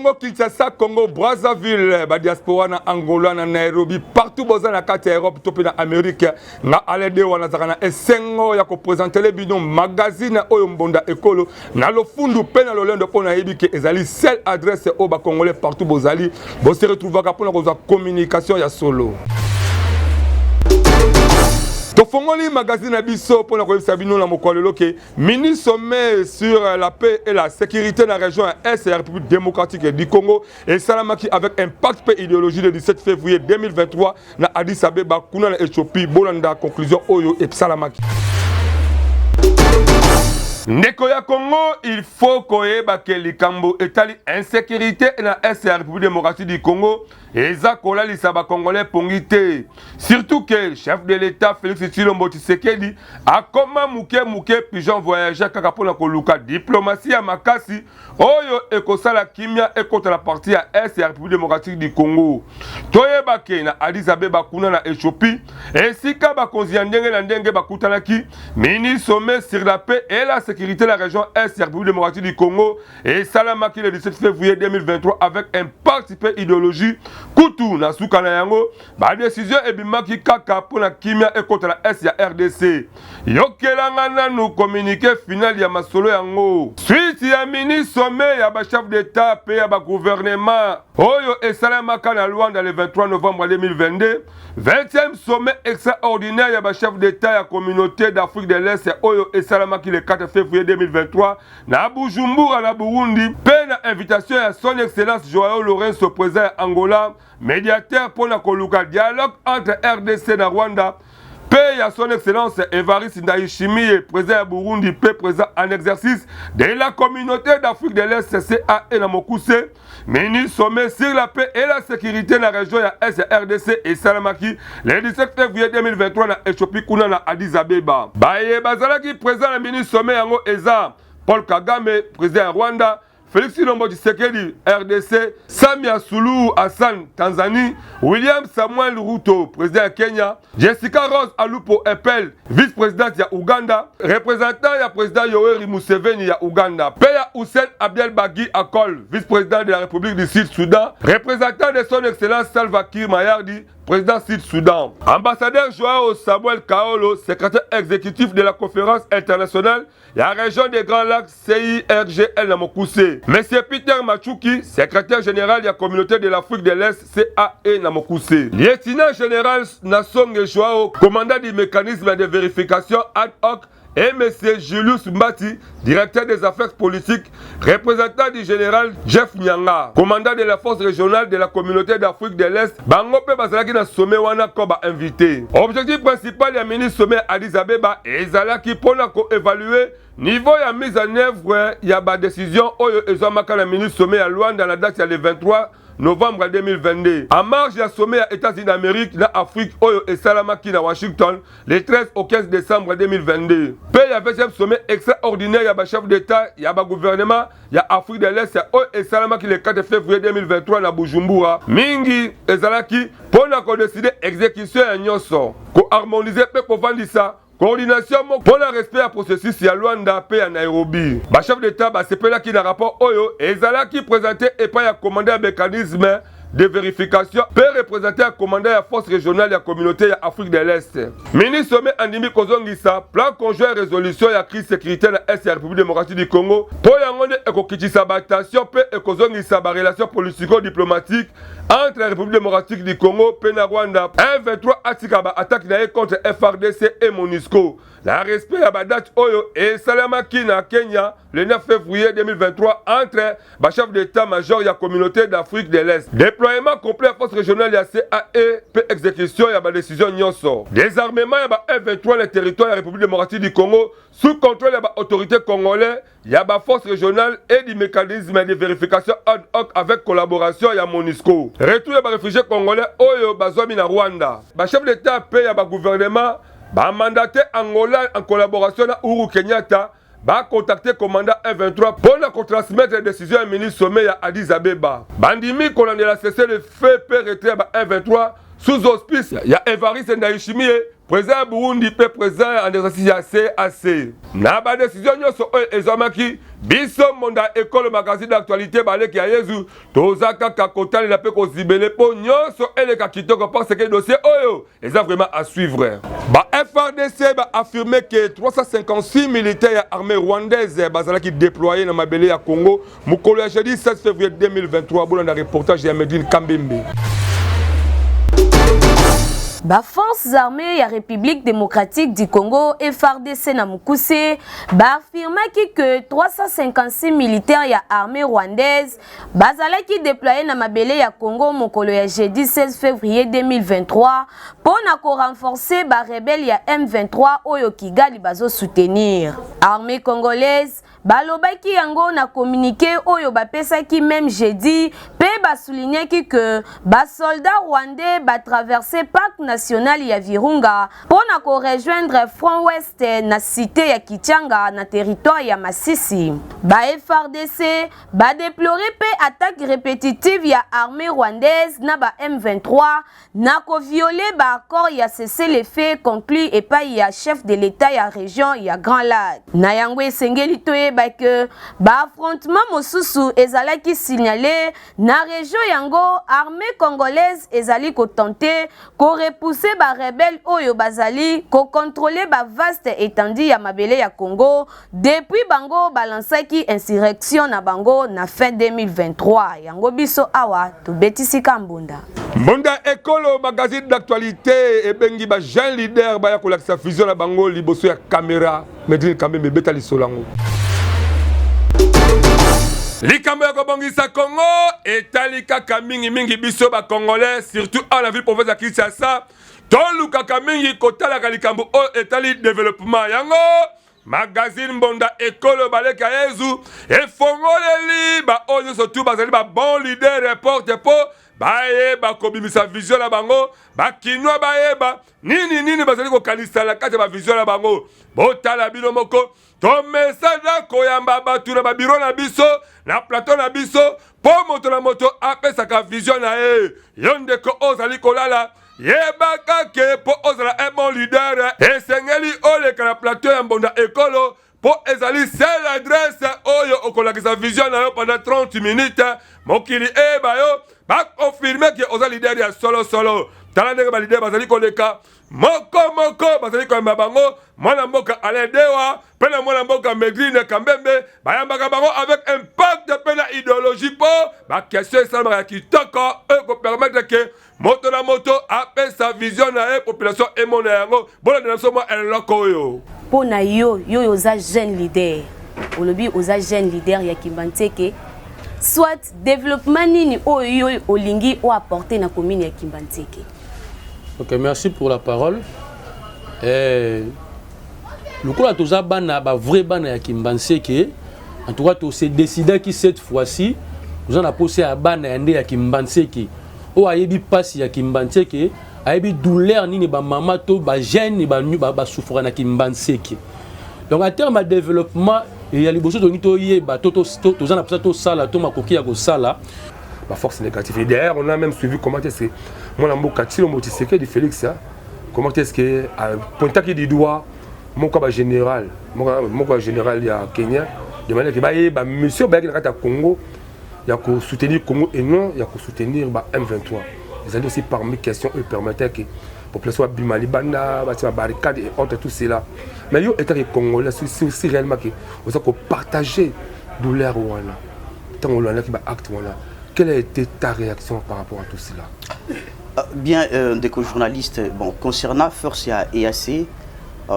Congo Kinshasa, Congo Brazzaville, ba diaspora na Angola, na Nairobi, partout boza na kati ya Europe to pe na Amérique, nga Alain Dewa nazalaka na esengo ya ko présenter bino magazine oyo Mbonda Ekolo na lofundu pe na lolendo mpo nayebi ke ezali seule adresse oyo ba Congolais partout bozali bo se retrouvaka mpo na kozwa communication ya solo. Tofongoli magazine na biso mpo na koyebisa bino na mokolo lelo ke mini sommet sur la paix et la sécurité na région ya Est ya République démocratique du Congo esalamaki avec impact mpe idéologie le 17 février 2023 na Addis Abeba kuna na Ethiopie. Bolanda conclusion oyo esalamaki. Ndeko ya Congo, il faut koyeba ke likambo etali insécurité na Est ya République démocratique du Congo eza kolalisa ba Congolais pongi te, surtout que chef de l'État Félix Tshilombo Tshisekedi akoma muke muke pigeon voyageur kaka mpona koluka diplomatie ya makasi oyo ekosala kimia ekota na partie ya Est ya République démocratique du Congo. Toyeba ke na Addis Abeba kuna na Ethiopie, esika bakonzi ya ndenge na ndenge bakutanaki, mini sommet sur la paix et la sécurité na région Est ya République démocratique du Congo esalamaki le 17 février 2023 avec impact mpe idéologie. Kutu na suka na yango, badécision ebimaki kaka mpona kimia ekota na Est ya RDC. Yokelanga nanu communiqué final ya masolo yango, suite ya mini sommet ya bachef d'État mpe ya bagouvernement oyo esalamaka na Luanda le 23 novembre 2022, 20e sommet extraordinaire ya bachef d'État ya Communauté d'Afrique de l'Est oyo esalamaki le 4 février 2023 na Bujumbura na Burundi, mpe na invitation ya Son Excellence Joao Lourenço, président ya Angola, médiateur mpona koluka dialogue entre RDC na Rwanda, mpe ya Son Excellence Evariste Ndayishimiye, président ya Burundi mpe président en exercice de la Communauté d'Afrique de l'Est, CAE na mokuse. Mini sommet sur la paix et la sécurité na région ya Est ya RDC esalamaki le 17 février 2023 na Éthiopie kuna na Addis Abeba. Baye bazalaki président na mini sommet yango eza Paul Kagame, président ya Rwanda, Félix Tshilombo Tshisekedi, RDC, Samia Suluhu Hassan, Tanzanie, William Samuel Ruto, président ya Kenya, Jessica Rose Alupo Epel, vice-présidente ya Ouganda, représentant ya président Yoweri Museveni ya Ouganda, mpe ya Hussein Abdel Bagui Akol, vice-président de la République du Sud-Soudan, représentant de Son Excellence Salva Kiir Mayardit, président Sud-Soudan. Ambassadeur Joao Samuel Kaolo, secrétaire exécutif de la Conférence internationale ya région des Grands Lacs, CIRGL na mokuse. Monsieur Peter Machuki, secrétaire général ya Communauté de l'Afrique de l'Est, CAE na mokuse. Lieutenant général Nasonge Joao, commandant du mécanisme de vérification ad hoc, et Monsieur Julius Mbati, directeur des affaires politiques, représentant du général Jeff Nyanga, commandant de la force régionale de la Communauté d'Afrique de l'Est, bango mpe bazalaki na sommet wana ko ba invité. Objectif principal ya mini sommet Addis Abeba ezalaki mpona koévaluer niveau ya mise en œuvre ya badécision oyo ezwamaka na mini sommet ya Luanda na date ya le 23 novembre 2022, en marge ya sommet ya États-Unis d'Amérique na Afrique oyo esalamaki na Washington le 13 au 15 décembre 2022, mpe ya 20e sommet extraordinaire ya bachef d'État ya bagouvernement ya Afrique de l'Est oyo esalamaki le 4 février 2023 na Bujumbura. Mingi ezalaki mpo na kodécider exécution ya nyonso, koharmoniser mpe kovandisa coordination moko mpo na respect ya processus ya Luanda mpe ya Nairobi. Bachef d'État basepelaki na rapport oyo ezalaki présenté epai ya commandant ya mécanisme de vérification mpe représenté ya commandant ya force régionale ya Communauté ya Afrique de l'Est. Mini sommet andimi kozongisa plan conjoint résolution ya crise sécuritaire na Est ya République démocratique du Congo, mpo yango nde ekokitisa batension mpe ekozongisa barelation politico-diplomatique entre la République démocratique du Congo mpe na Rwanda. 123 atika baattaque na ye contre FARDC et MONUSCO na respect ya badate oyo esalemaki na Kenya le 9 février 2023 entre bachef d'état major ya Communauté d'Afrique de l'Est. Déploiement complet ya force régionale ya CAE mpe exécution ya badécision nyonso, désarmement ya ba M23 na territoire ya République démocratique du Congo sous contrôle ya baautorité congolais, ya baforce régionale et du mécanisme de vérification ad hoc avec collaboration ya MONUSCO, retour ya baréfugié congolais oyo bazwami na Rwanda. Bachef d'état mpe ya bagouvernement bamandate Angola en collaboration na Uhuru Kenyatta bacontacte commandant M23 mpo na kotransmettre décision ya mini sommet ya Addis Abeba. Bandimi kolandela cessez-le-feu mpe retrait ya ba M23. Sous auspice ya Evariste Ndayishimiye, président ya Burundi mpe président en exercice ya CAC. Na ba décision nyonso oyo ezwamaki, biso Mbonda Ekolo magazine d'actualité baleki ya Yezu toza kaka kotalela mpe kozibele mpo nyonso eleka kitoko parce que dossier oyo eza vraiment à suivre. Ba FARDC ba affirme que 356 militaires ya armée rwandaise bazalaki déployés na mabele ya Congo mokolo ya jeudi 16 février 2023. Bolanda reportage ya Medine Kambembe. Baforces armées ya République démocratique du Congo, FARDC na mokuse, baafirmaki que 356 militaires ya armée rwandaise bazalaki déployé na mabele ya Congo mokolo ya jeudi 16 février 2023 mpo na korenforcer barebelles ya M23 oyo Kigali bazosoutenir. Armée congolaise balobaki yango na communiqué oyo bapesaki même jeudi mpe basoulignaki que basoldats rwandais batraverse parc national ya Virunga mpo na korejoindre front ouest na cité ya Kichanga na territoire ya Masisi. Ba FARDC badéplore mpe attaque répétitive ya armée rwandaise na ba M23 na kovioler baaccord ya cessez-le-feu conclu epai ya chef de l'État ya région ya Grands Lacs. Na yango, esengeli toyeba ke baaffrontement mosusu ezalaki signalé na région yango. Armée congolaise ezali kotenter korepousser barebelles oyo bazali kocontrôler bavaste étendue ya mabele ya Congo depuis bango balansaki insurrection na bango na fin 2023. Yango biso awa tobetisika mbunda. Mbonda Ekolo magazine d'actualité ebengi ba jeune leader baya kolakisa vision na bango liboso ya caméra. Medine Kambembe ebeta lisolo yango. Likambo ya kobongisa Congo etali kaka mingimingi biso bacongolais, surtout awa na ville province ya Kinshasa. Tolukaka mingi kotalaka likambo oyo etali développement. Yango magazine Mbonda Ekolo baleka Yezu efongoleli baoyo nyonso tu bazali babon leader porte mpo bayeba kobimisa vision na bango, bakinois bayeba nini nini bazali kokanisa na kati ya bavision na bango. Botala bino moko, tomesana koyamba bato na babureau na biso, na plateau na biso, mpo moto na moto apesaka vision na ye. Yo ndeko ozali kolala, yebaka ke mpo ozala un bon leader, esengeli oleka na plateau ya Mbonda Ekolo, mpo ezali seule adresse oyo okolakisa vision na yo pendant 30 minutes, mokili eyeba yo, baconfirmer ke oza leader ya solosolo. Tala ndenge baleader bazali koleka moko moko, bazali koyamba bango. Mwana mboka Alain Dewa mpe na mwana mboka Medrine Kambembe bayambaka bango avec impact mpe na idéologie, mpo baquestion esalamaka ya kitoko oyo kopermettre ke moto na moto apesa vision na ye, population emona yango. Bolandela biso mwa eloko oyo. Mpo na yo, yo oyo oza jeune leader, olobi oza jeune leader ya Kimbanseke, soit développement nini oyo yo olingi oapporter na commune ya Kimbanseke? Ok, merci pour la parole. Lokola toza bana, bavrai bana ya Kimbanseke, en tout cas tose décidaki cette fois-ci, toza na posa ya bana ya nde ya Kimbanseke oyo ayebi mpasi ya Kimbanseke, ayebi douleur nini bamama to bajeune basouffra na Kimbanseke. Donc en terme ya développement ya liboso tolingi toyeba, toza na mposa tosala to makoki ya kosala. Baforce négative. Et d'ailleurs, on a même suivi comment est-ce que mwana mboka Tshilombo Tshisekedi Félix, hein, comment est-ce que pointaki du doigt moko ya bagénéral, moko ya général ya Kenya, de manière ke bayeba mission bayaki na kati ya Congo ya kosoutenir Congo et non ya kosoutenir ba M23. Ezali aussi parmi questions oyo permettait que population babima libanda, batia babarricade et autres, tout cela. Mais yo etaki congolais, si réellement ke oza kopartager douleur wana, ntango olandaki baacte wana, quelle a été ta réaction par rapport à tout cela? Bien, ndeko journaliste, bon, concernant force ya EAC,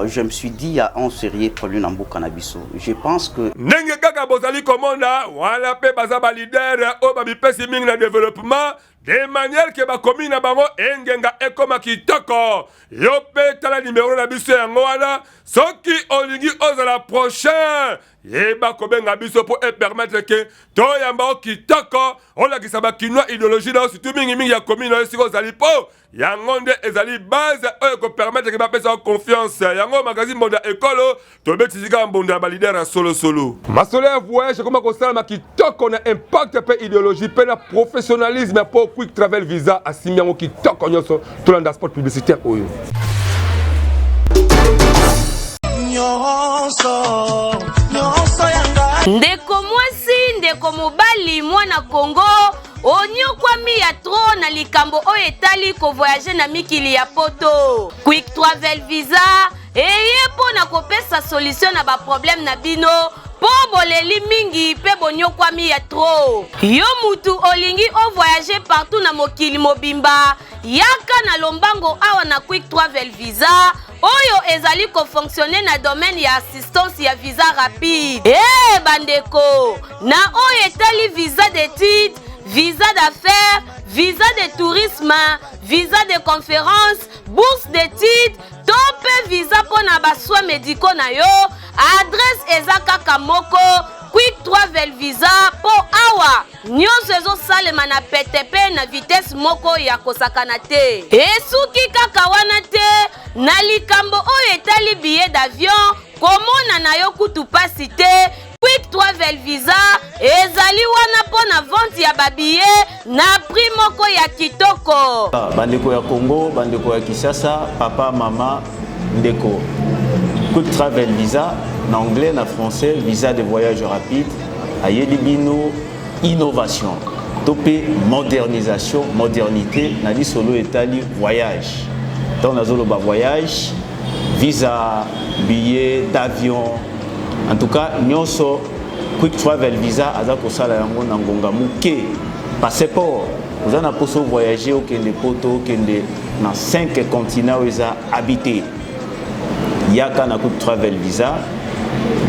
je me suis dit, il y a un sérieux problème dans mboka na biso. Je pense que Ndenge kaka bozali komona wana, mpe baza baleader oyo bamipesi mingi na développement, de manière ke bakomi na bango engenga ekoma kitoko. Yo mpe tala nimero na biso yango wana. Soki olingi ozala prochain, yeba kobenga biso mpo epermettre ke toyamba o kitoko, olakisa bakinois idéologie na yo, surtout mingimingi ya commune na yo esika ozali, mpo yango nde ezali base oyo ekopermettre ke bapesa yo confiance. Yango magazine Mbonda Ekolo tobetisi kaka mbonda ya baleader ya solosolo. Masolo ya voyage ekoma kosalama kitoko na impact mpe idéologie mpe na professionnalisme mpo Quick Travel Visa asimbi yango kitoko nyonso. Tolanda spot publicitaire oyo. Ndeko mwasi, ndeko mobali, mwana Congo, onyokwami ya trop na likambo oyo etali kovoyage na mikili ya poto. Quick Travel Visa eye mpo na kopesa solution na baproblème na bino mpo boleli mingi mpe bonyokwami ya trop. Yo mutu olingi ovoyage partout na mokili mobimba, yaka na lombango awa na Quick Travel Visa oyo ezali kofonctionne na domaine ya assistance ya visa rapide. Ee bandeko, na oyo etali visa d'étude, visa d'affaires, visa de tourisme, visa de conférence, bourse d'étude to mpe visa mpo na basoins médicaux na yo, adresse eza kaka moko, Quick Travel Visa, mpo awa nyonso ezosalema na pete mpe na vitesse moko ya kosakana te. Esuki kaka wana te, na likambo oyo etali billet d'avion, komona na yo kutu pasi te. Quick Travel Visa ezali wana mpo na vente ya babillet na prix moko ya kitoko. Bandeko ya Congo, bandeko ya Kinshasa, papa, mama, ndeko. Quick Travel Visa, na anglais, na français, visa de voyage rapide, ayeli bino innovation to mpe modernisation, modernité na lisolo etali voyage. Ntango nazoloba voyage, visa, billet d'avion, en tout cas nyonso Quick Travel Visa aza kosala yango na ngonga moke. Passeport, oza na poso voyager, okende poto, okende na 5 continents oyo eza habité, yaka na Quick Travel Visa.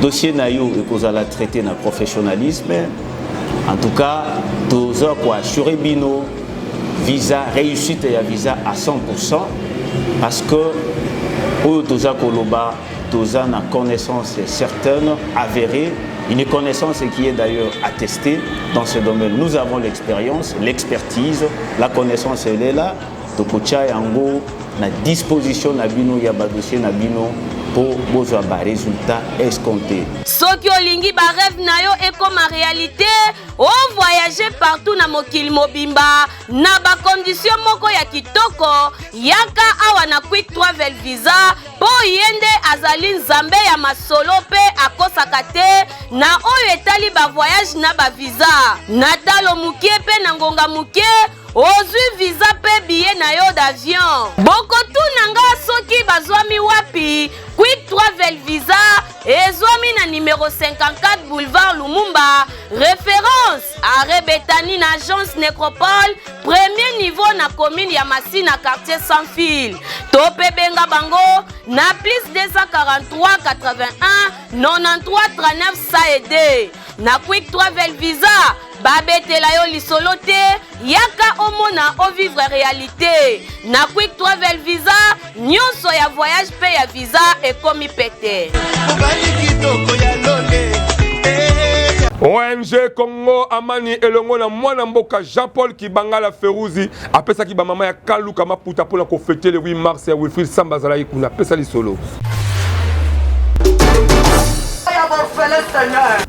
Dossier na yo ekozala traité na professionnalisme. En tout cas toza koassure bino visa, réussite ya visa à 100%, parce que oyo toza koloba, toza na connaissance certaine, avérée, une connaissance qui est d'ailleurs attestée dans ce domaine. Nous avons l'expérience, l'expertise, la connaissance, elle est là. Tokotia yango na disposition na bino ya badossier na bino mpo bozwa barésultat escompté. Soki olingi barêve na yo ekoma réalité, ovoyage partout na mokili mobimba na bacondition moko ya kitoko, yaka awa na Quick Travel Visa, mpo ye nde azali nzambe ya masolo mpe akosaka te na oyo etali bavoyage na bavisa. Na talo moke mpe na ngonga moke, ozwi visa mpe billet na yo d'avion. Bokotuna nga soki bazwami wapi? Quick Travel Visa ezwami na numero 54 boulevard Lumumba, référence arrêt Betani na agence Nécropole, premier niveau na commune ya Masina, quartier sans fil. To mpe benga bango na plus 243 81 93 39 102. Na Quick Travel Visa, babetela yo lisolo te, yaka omona, ovivre réalité. Na Quick Travel Visa, nyonso ya voyage mpe ya visa ekomi pete. Mobali kitoko ya lole. ONG Congo Amani elongo na mwana mboka Jean-Paul Kibangala Feruzi apesaki bamama ya Kaluka maputa mpona kofete le 8 mars ya Wilfried Samba azalaki kuna apesa lisolo.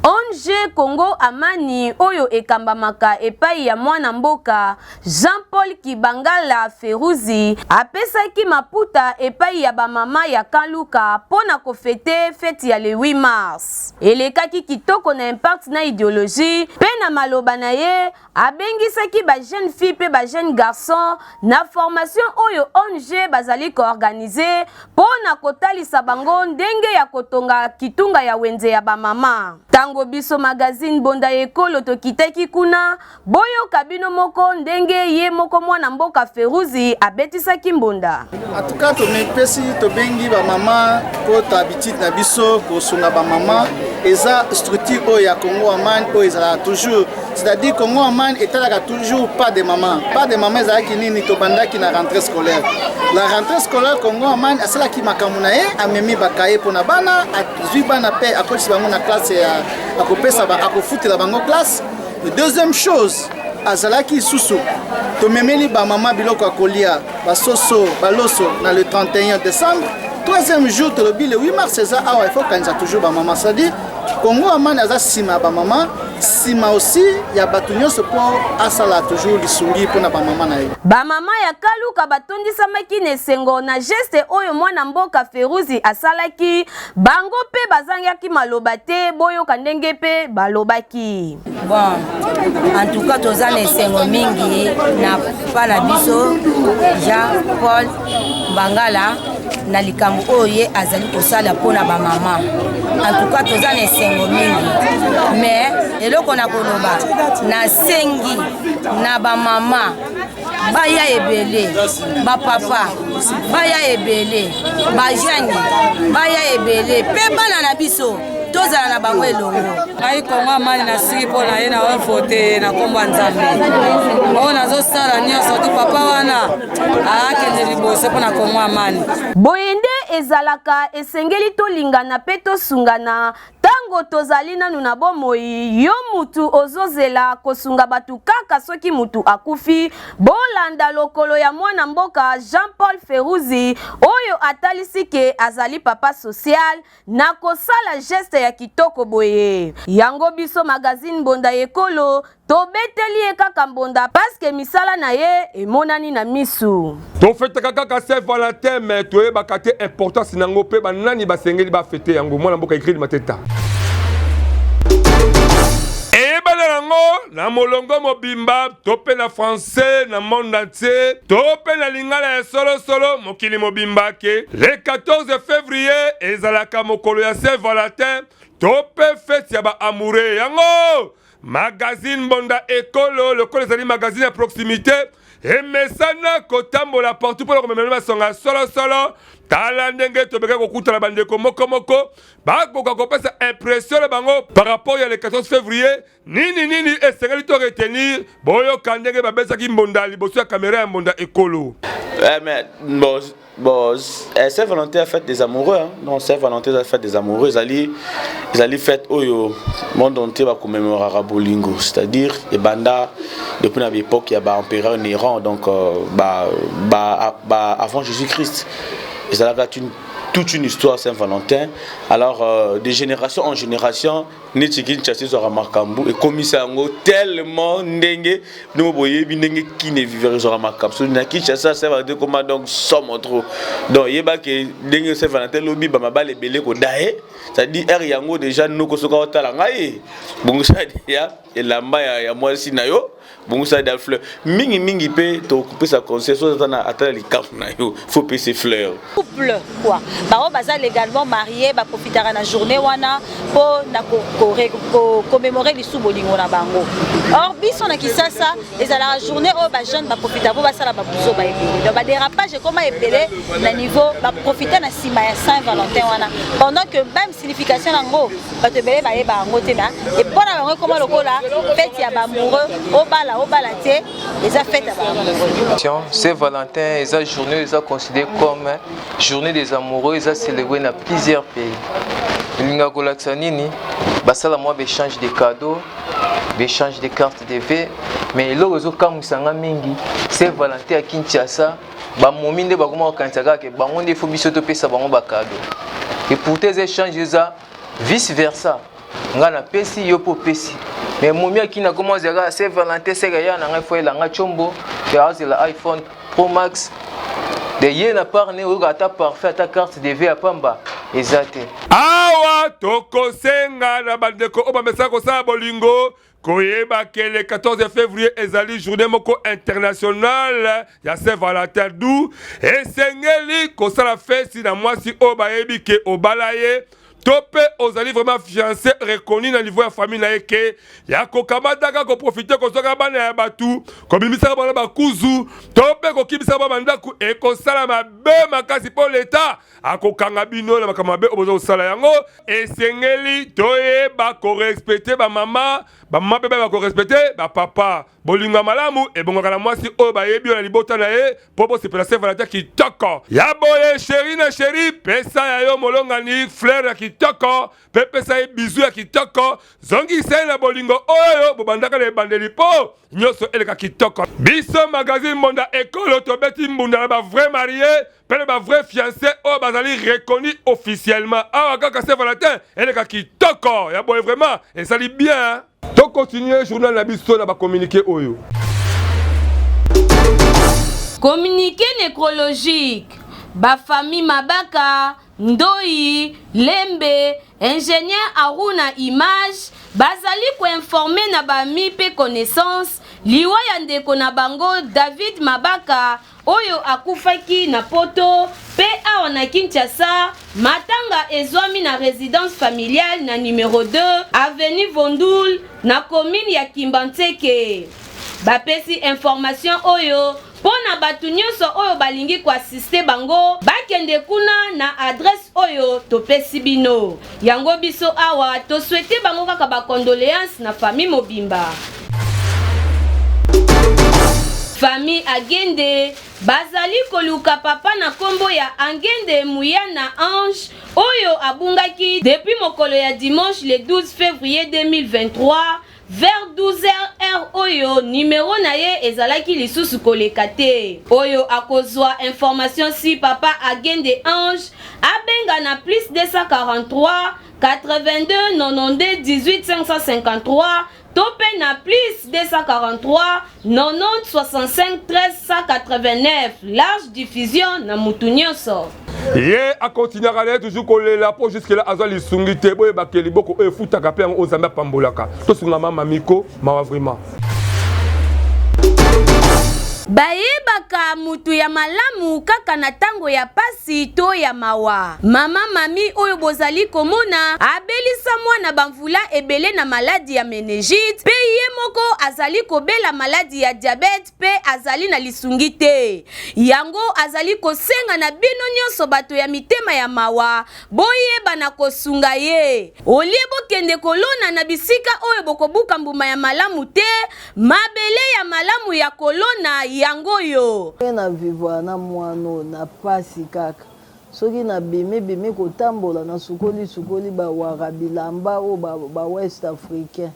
ONG Congo Amani oyo ekambamaka epai ya mwana mboka Jean-Paul Kibangala Feruzi apesaki maputa epai ya bamama ya Kaluka mpo na kofete feti ya le 8 mars. Elekaki kitoko na impact na idéologie mpe na maloba na ye, abengisaki ba jeune fille mpe ba jeune garçon na formation oyo ONG bazali koorganize mpo na kotalisa bango ndenge ya kotonga kitunga ya wenze ya bamama. Ntango biso magazine Bonda Ekolo tokitaki kuna, boyoka bino moko ndenge ye moko mwana mboka Feruzi abetisaki mbonda. En tout cas, tomipesi, tobengi bamama mpo ta habitude na biso kosunga bamama. Eza structure oyo ya Congo Amani oyo ezalaka toujours, c'est-à-dire Congo Amani etalaka toujours pas de maman. Pas de maman ezalaki nini? Tobandaki na rentrée scolaire. La rentrée scolaire, Congo Amani asalaki makambo na ye, amemi bakaye mpona bana, azwi bana mpe akotisi bango na classe ya akopesa, akofutela bango classe. Deuxième chose, azalaki lisusu tomemeli bamama biloko ya kolia, basoso, baloso na le 31 décembre. Troisième jour, tolobi le 8 mars eza awa, il faut kanisa toujours bamama, c'est-à-dire Congo Amani aza nsima ya bamama. nsima aussi ya bato nyonso mpo asala toujours lisungi mpo na bamama na ye. Bamama ya Kaluka batondisamaki na esengo na geste oyo mwana mboka Feruzi asalaki, bango mpe bazangaki maloba te, boyoka ndenge mpe balobaki. Bon, en tout cas toza na esengo mingi na pa na biso Jean Paul Mbangala na likambo oyo ye azali kosala mpo na bamama. En tout cas toza na esengo mingi, mais eloko na koloba, nasengi na bamama baya ebele, bapapa baya ebele, bajeune baya ebele, mpe bana na biso tozala na bango elongo. Ngai Kongo Amani nasiki mpo na ye, na vote ye na nkombo ya Nzambe oyo nazosala nyonso tu papa wana akende liboso mpo na Kongo Amani. Boye nde ezalaka, esengeli tolingana mpe tosungana tango tozali nanu na bomoi. Yo mutu ozozela kosunga bato kaka soki mutu akufi, bolanda lokolo ya mwana mboka Jean-Paul Feruzi oyo atalisi ke azali papa social na kosala geste ya kitoko boye. Yango biso magazine Mbonda Ekolo tobeteli ye kaka mbonda paske misala na ye emonani na misu. Tofetaka kaka Saint Valentin, mais toyebaka te importance nango mpe banani basengeli bafete yango. Mwana mboka Igril Mateta eyebana yango na molongo mobimba to mpe na français na monde entier to mpe na lingala ya solosolo mokili mobimba ke le 14 février ezalaka mokolo ya Saint Valentin to mpe fete ya baamoureux. Yango magazine Mbonda Ekolo, lokola ezali magazine ya proximité, emesana kotambola partout mpona komemela masonga ya solosolo. Tala ndenge tobeka kokutana bandeko moko moko bakoka kopesa impression na bango par rapport ya le 14 février, nini nini esengeli to retenir. Boyoka ndenge babetaki mbonda liboso ya kamera ya Mbonda Ekolo. Ouais, mais bon, Saint-Valentin, fête des amoureux, hein? Non, Saint-Valentin, la fête des amoureux, ezali fête oyo monde entier va commémorer bolingo, c'est-à-dire ebanda depuis na époque ya ba empereur Néron, donc bah, avant Jésus-Christ. Ezalaka toute une histoire, Saint-Valentin. Alors de génération en génération, neti Kinshasa ezwaka makambo, ekomisa yango tellement ndenge ndenge boyebi ndenge kine vivre ezwaka makambo. So na Kinshasa, Saint Valentin koma donc somo trop. Donc yebake ndenge Saint Valentin lobi, bamabala ebele koda ye, c'est-à-dire heure yango déjà noko soki aotala ngai, bongisa ya elamba ya mwasi na yo, bongisa da fleur mingimingi. Mpe tokopesa conseil, so ata na ata na likambo na yo, faut pesa fleur. Couple quoi, bango baza légalement marié, baprofitaka na journée wana mpo na commémorer lisu bolingo na bango. Or biso na Kisasa, ezalaka journée oyo bajeune baprofitaka mpo basala babuzo baebele, donc badérapage ekoma ebele na niveau baprofite na nsima ya Saint Valentin wana, pendant que même signification yango bato ebele bayeba yango te. Na mpona bango ekoma lokola fête ya baamoureux, obala obala te, eza fête ya baamoureux. Saint Valentin eza journée eza considéré comme journée des amoureux, eza célébré na plusieurs pays. Elingaka kolakisa nini? Basala mwa baéchange de cadeaux, baéchange de cartes de vœux. Mais eloko ezokamwisanga mingi, Saint Valentin ya Kinshasa, bamomi nde bakoma kokanisa kaka ke bango nde faut biso topesa bango bacadeau. Et pourtant eza échange, eza vice versa, ngai napesi yo mpo opesi. Mais momi akini akoma ozela Saint Valentin, seke ya na ngai faut elanga tshombo te, azela iPhone Pro Max de ye na part ne oyoka ata parfait, ata carte de vœux ya pamba eza te. Awa tokosenga na bandeko oyo bamesaka kosala bolingo koyeba ke le 14 février ezali journée moko internationale ya Saint Valentin, du esengeli kosala fesi na mwasi oyo bayebi ke obala ye to mpe ozali vraiment fiancé reconnu na niveau ya famille na ye, ke ya kokamataka koprofite kozwaka bana ya bato, kobimisaka bana bakuzu to mpe kokimisaka ba bandako, ekosala mabe makasi mpo leta akokanga bino na makambo mabe oyo boza kosala. Yango esengeli toyeba korespecte bamama, bamama mpe bayeba korespecte bapapa. Bolingo ya malamu ebongaka na mwasi oyo bayebi yo na libota na ye mpo bosepela Saint Valentin kitoko ya boye. Chéri na chéri, pesa ya yo molongani fleur ya kitoko mpe pesa ye bisou ya kitoko, zongisa ye na bolingo oyo bobandaka na ebandeli mpo nyonso eleka kitoko. Biso magazine Mbonda Ekolo tobeti mbunda na bavrai marié mpe na bavrai fiancé oyo bazali reconnu officiellement. Awa kaka Saint Valentin eleka kitoko ya boye, vraiment ezali bien. To continuer journal na biso na ba communiqué oyo. Communiqué nécrologique. Ba famille Mabaka, Ndoyi, Lembe, Ingénieur Aruna Image bazali ko informer na ba amis pe connaissances liwa ya ndeko na bango David Mabaka oyo akufaki na poto pe awa na Kinshasa. Matanga ezwami na residence familiale na numero 2 avenue Vondoul na commune ya Kimbanseke. Bapesi information oyo mpo na bato nyonso oyo balingi ko assister bango bakende kuna na adresse oyo topesi bino. Yango biso awa to souhaiter bango kaka ba condoleances na famille mobimba. Famille Agende bazali koluka papa na kombo ya Angende Muyana Ange oyo abungaki depuis mokolo ya dimanche le 12 fevrier 2023 vers 12 heures heure oyo numero na ye ezalaki lisusu koleka te. Oyo akozua information si papa Agende Ange abenga na plus 243 82 92 18 553 to mpe na plus 243 90 65 13 189. Large diffusion na mutu nyonso. Ye akontinuaka na ye toujours kolela mpo jusque là azwa lisungi te. Boyeba ke liboko oyo efutaka mpe yango oyo Nzambe apambolaka. Tosunga mama Miko, mawa vraiment. Bayebaka mutu ya malamu kaka na tango ya pasi to ya mawa. Mama Mami oyo bozali komona abelisa mwana ba mvula ebele na maladi ya menegite pe ye moko azali kobela maladi ya diabete pe azali na lisungi te. Yango azali kosenga na bino nionso bato ya mitema ya mawa boyeba na kosunga ye. Olie bokende kolona na bisika oyo bokobuka mbuma ya malamu te, mabele ya malamu ya kolona yango oyo. Ndenge na vivre na mwana oyo na pasi kaka soki na bimi bimi kotambola na sukoli sukoli ba wara bilamba oyo ba west africain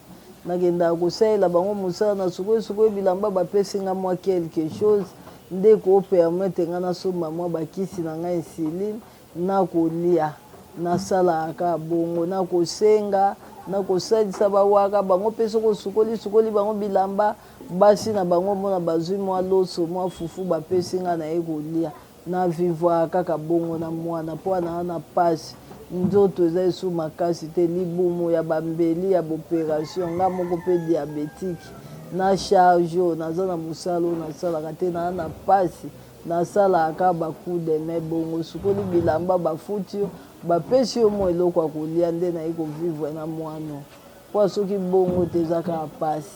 nakendaka kosalela bango mosala na sukoli sukoli bilamba bapesi nga mwa quelque chose nde eko permettre nga nasomba mwa bakisi na nga insuline na kolia nasalaka kaka bongo na kosenga na kosalisa ba wara bango pe soki osukoli sukoli bango bilamba basi na bango omona bazui mwa loso mwa fufu bapesi nga naye kolia Na vivwaka kaka bongo na mwana po naa na pasi nzoto eza lisusu makasi te libumu ya ba mbeli ya b'operation nga moko pe diabetique na charge oyo naza na musala oyo nasalaka te naa na pasi nasalaka kaka ba coup de main bongo osukoli bilamba bafuti yo bapesi yo mua eloko ya kolia nde naye ko vivre na mwana oyo Po soki bongo te eza kaka pasi.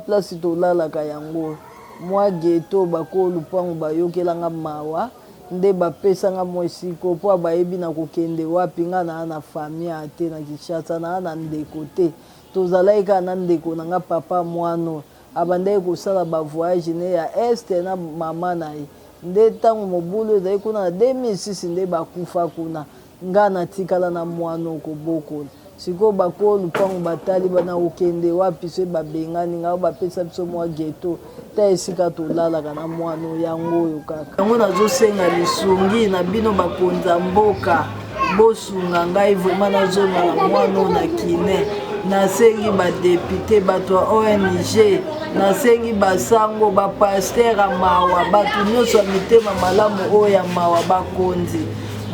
Place tolalaka yango oyo mua ghetto ba kolo lupangu bayokela nga mawa nde ba pesa nga mua esika oyo po bayebi nako kende wapi nga naa na famille awa te na Kinshasa naa na ndeko te tozalaki kaka na ndeko na nga papa muana oyo abandaki kosala ba voyage ne ya est na mama na ye nde tango mobulu ezalaki kuna na 2006 nde bakufa kuna Nga natikala na muana oyo kobokola sikoyo bakolo lupangu batali ba nakokende wapi soki babengani nga bapesa biso mua ghetto ta esika tolalaka na muana oyo yango oyo kaka. Yango nazosenga lisungi na bino bakonzi ya mboka bosunga ngai vraiment nazonga na muana oyo na kine nasengi ba depute bato ya ong nasengi basango ba pasteur ya mawa bato nyonso ya mitema malamu oyo ya mawa bakonzi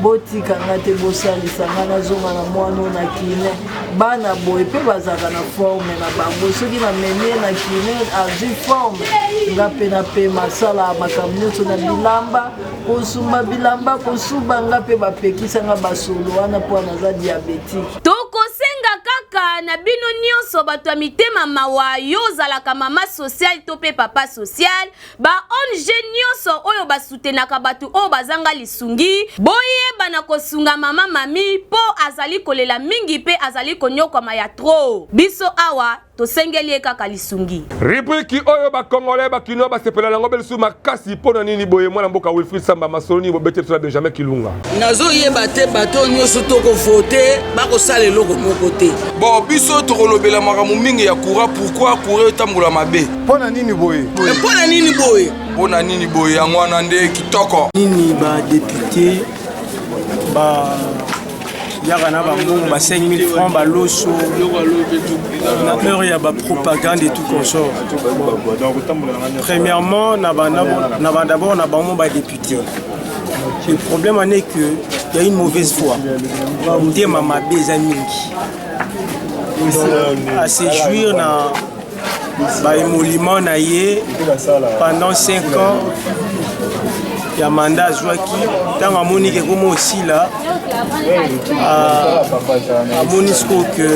Botika nga te bosalisa nga nazonga na mwana oyo na kine bana boye mpe bazalaka na forme na bango soki namemi ye na kine azwi forme nga mpe napema asalaka makambo nyonso na bilamba kosumba bilamba kosuba nga mpe bapekisa nga basolo wana mpo naza diabetike Tokosenga kaka na bino nionso bato ya mitema mawa yo ozalaka mama social to pe papa social Ba ong nionso oyo ba soutenaka batu oyo bazanga lisungi, boyeba na kosunga mama Mamie po azali kolela mingi pe azali koniokwama ya trop. Biso awa tosengeli ye kaka lisungi. Rubrique oyo ba congolais ba kinois ba sepela nango be lisusu makasi pona nini boye mwana mboka Wilfried Samba masolo nini bobeti biso na Benjamin Kilunga. Nazo yeba te bato oyo nioso toko vote bako sala eloko moko te. Bon biso tokolobela makambo mingi ya courant pourquoi courant etambola mabe. Mpo na nini boye? Mpo na nini boye? Mpo na nini boye yango wana nde kitoko. Nini ba depute ba. Yaka na bambongo ba 5000 francs baloso na heure ya bapropagande et tout consort. Premièrement, na ba d'abord na bango badéputé. Le problème en est que il y a une mauvaise foi. Motema mabe eza mingi. Donc, à se jouir na baémolument na ye pendant 5 ans ya mandat azwaki, ntango amoni ke koma osila, amoni sikoyo ke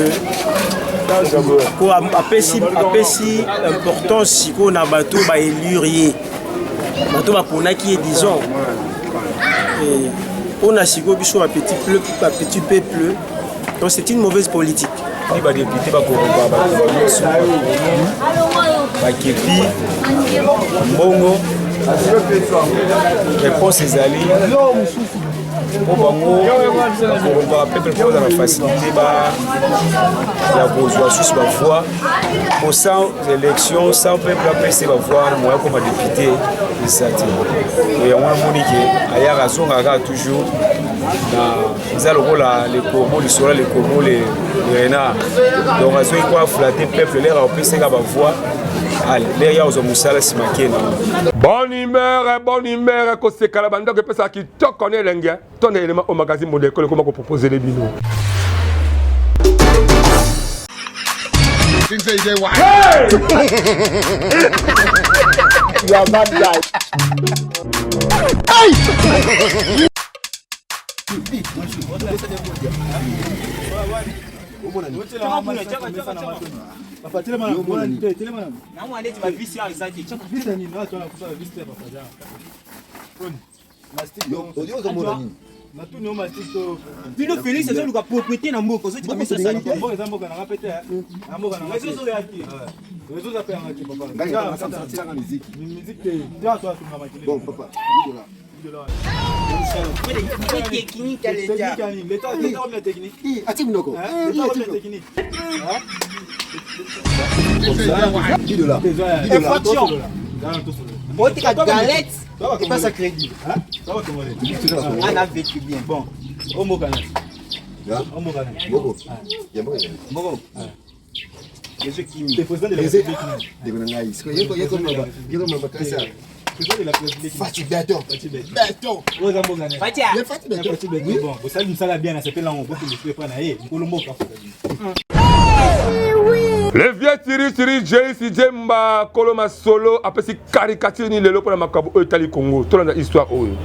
ko apesi importance sikoyo na bato baélire ye, bato baponaki ye, disons. Mpona sikoyo biso bapetit peuple, donc c'est une mauvaise politique. Ni badéputé bakoroba bato nyonso bakepi mbongo, réponse ezali mpo bango bakorompaka peuple mpo baza na facilité ya kozwa susu bavoix, po sans élection, sans peuple apesi bavoix wana, moya koma député eza te. Yango namoni ke ayaka azongaka kaka toujours na eza lokola le corbeau, lisolo le corbeau, le renard. Donc azoki ko aflatter peuple, lere akopesaka bavoix, lere ya kozwa mosala nsima kena. Bonne humeur, bonne humeur, kosekala bandako epesaka kitoko na elenge. To na elema o magazine Mbonda Ekolo ekoma koproposele bino. Hey! You are bad guy. Hey! Bino Félix azoluka propriété na mboka. Ati munoko. Infraction otika galette epasa crédit ana vécu bien. Bon, omboka na omboka na mboko. Ndeko na ngai, Fatshi Béton. Béton. Fatshi Béton. Bon, bosali mosala bien, nasepela yango bokende epa na ye nkolo mboka. Le vieux Tiri Tiri JC Jemba Koloma Solo apesi caricature ni lelo mpona makambo oyo etali Congo. Tolanda histoire oyo.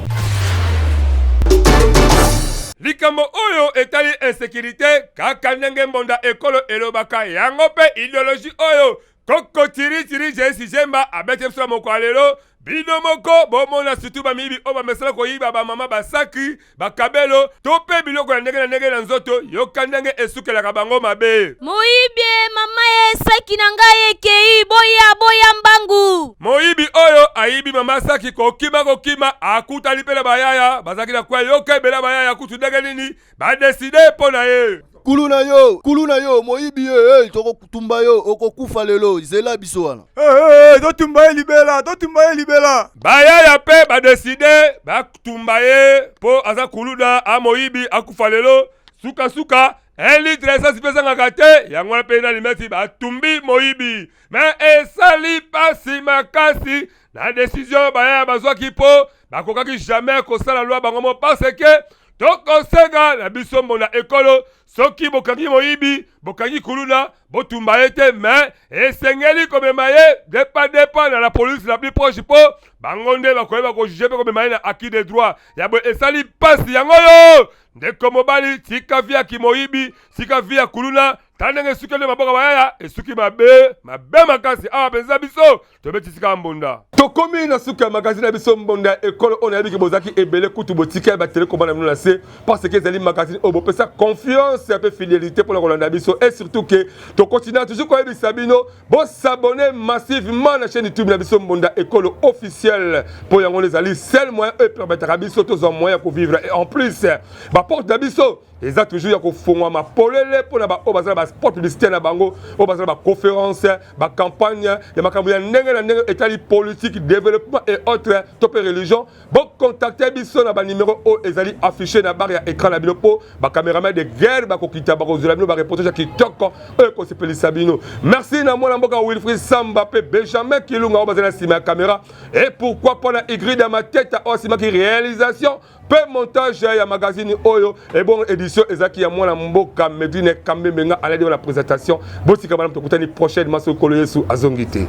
Likambo oyo etali insécurité, kaka ndenge mbonda ekolo elobaka yango mpe idéologie oyo koko Tiri Tiri JC Jemba abeti biso na moko ya lelo, bino moko bomona, surtout bamiyibi oyo bamesala koyiba bamama basaki, bakabelo to mpe biloko ya ndenge na ndenge na nzoto. Yoka ndenge esukelaka bango mabe. Moyibi, mama ye, saki na ngai ekei, boya, boya mbangu. Moyibi oyo ayibi mama saki, kokima kokima, akutani mpe na bayaya bazalaki na kwa. Yoka ebele bayaya kutu ndenge nini badécider mpo na ye. Kulu na yo, kulu na yo, moyibi ye, hey, tokotumba yo, okokufa lelo, zela biso wana. Hey, hey, totumba ye libela, totumba ye libela. Bayaya mpe badécider batumba ye mpo aza kuluna, amoyibi, akufa lelo. Sukasuka 1 litre essence mpe ezangaka te, yango wana mpe na limeti batumbi moyibi. Me esali mpasi makasi na décision bayaya bazwaki, mpo bakokaki jamais kosala loi bango mo, parce que tokosenga na biso mbonda ekolo, soki bokangi moyibi, bokangi kuluna, botumba ye te, mais esengeli komema ye depa depa na la police la plus proche, mpo bango nde bakoyeba kojuger mpe komema ye na acquis de droit ya boye. Esali mpasi yango oyo. Ndeko mobali, tika vie ya kimoyibi, tika vie ya kuluna. Ta ndenge esuki nde maboko bayaya esuki mabe mabe makasi. Awa mpenza biso tobeti sika mbonda. Tokomi na suka ya magazine na biso Mbonda ya Ekolo oyo. Nayebiki bozalaki ebele, kutu botika batelekomba na bino na se, parce que ezali magazine oyo bopesa confiance mpe fidélité mpona kolanda biso. Et surtout ke tokontinua toujours koyebisa bino bos'abonner massivement na chaîne YouTube na biso Mbonda Ekolo officiel, mpo yango nde ezali seul moyen oyo epermetaka biso tozwa moyen ya kovivre. Et en plus, baporte na biso eza toujours ya kofungwama polele mpona baoyo baza na. baspot publicitaire na bango oyo bazala baconférence, bacampagne ya makambo ya ndenge na ndenge etali politique, développement et autres to mpe religion. Bocontacte biso na banimero oyo ezali affiché na barre ya écran na bino, mpo bacameraman de guerre bakokita, bakozwela bino bareportage ya kitoko oyo ekosepelisa bino. Merci na mwana mboka Wilfrid Samba mpe Benjamin Kilunga oyo bazali na nsima ya caméra, et pourquoi mpo na Igrida Mateta oyo asimaki réalisation mpe montage ya magazine oyo. Ebongo édition ezalaki ya mwana mboka Medine Kambembe, nga aladi na présentation. Botika bana, tokutani prochainement soki Nkolo Yesu azongi te.